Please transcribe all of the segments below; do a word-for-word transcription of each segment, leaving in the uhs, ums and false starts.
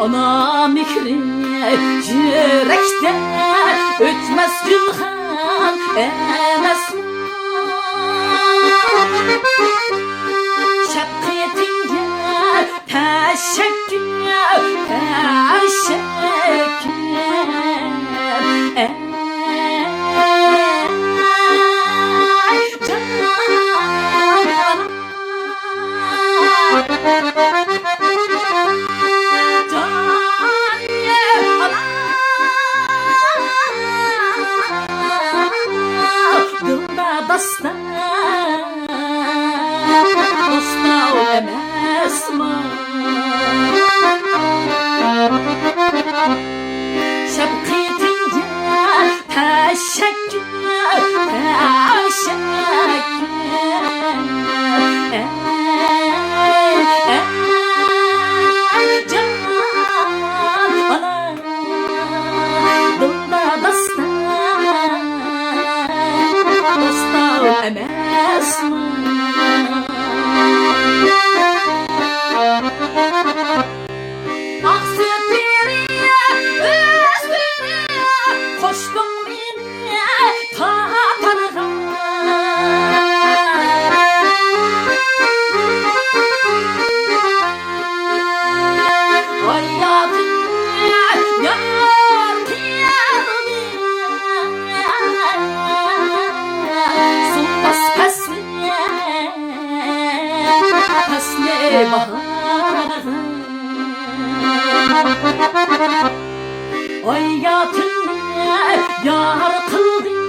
ئانا مېھرى يۈرەكتە ئۆچمەس گۈلخان ئەمەسمۇ؟ شەپقىتىڭگە تەشەككۈر، تەشەككۈر. ئەي جانانىم. دىلدا داستان، داستان ئەمەسمۇ؟ شەپقىتىڭگە تەشەككۈر، تەشەككۈر. ئەي، ئەي، جان ئانا، دىلدا داستان، داستان ئەمەسمۇ؟ ئاقسۈت بېرى، ئۆستۈرە، قوشتۇڭ مېنى تاتارغا. ھاياتىم يار قىلدى، سۇنماس پەسلى، پەسلى باھارغا. ھاياتىمنى يار قىلدىڭ،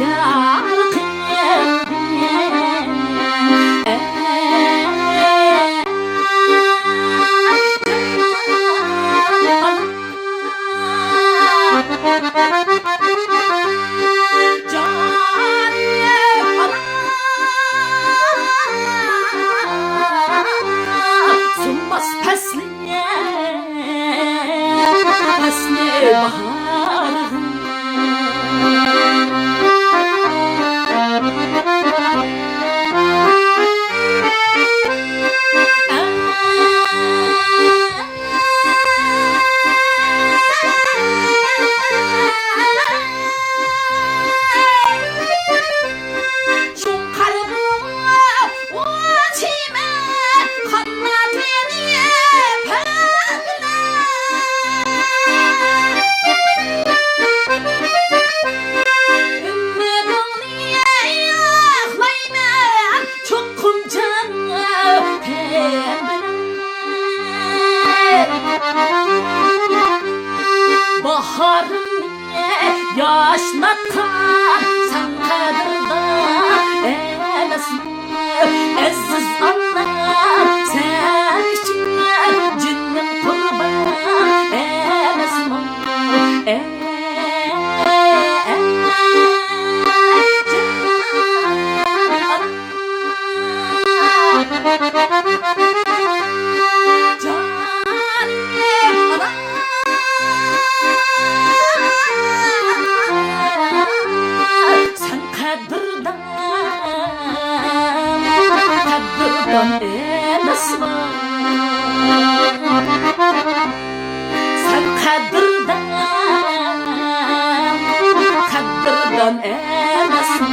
يار قىلدىڭ. جانىم ئانا، سۇنماس پەسلى، پەسلى باھارغا. چوقۇم جان تەن بىلەن باھارىمنى ياشناتقان سەن قەدىردان ئەمەسمۇ؟ ئەزىز ئانام، سەن ئۈچۈن جېنىم قۇربان ئەمەسمۇ؟ ئەي، ئەي، ئەي، جان ئانام. سەن قەدىردان، قەدىردان ئەمەسمۇ؟ سەن قەدىردان، قەدىردان ئەمەسمۇ؟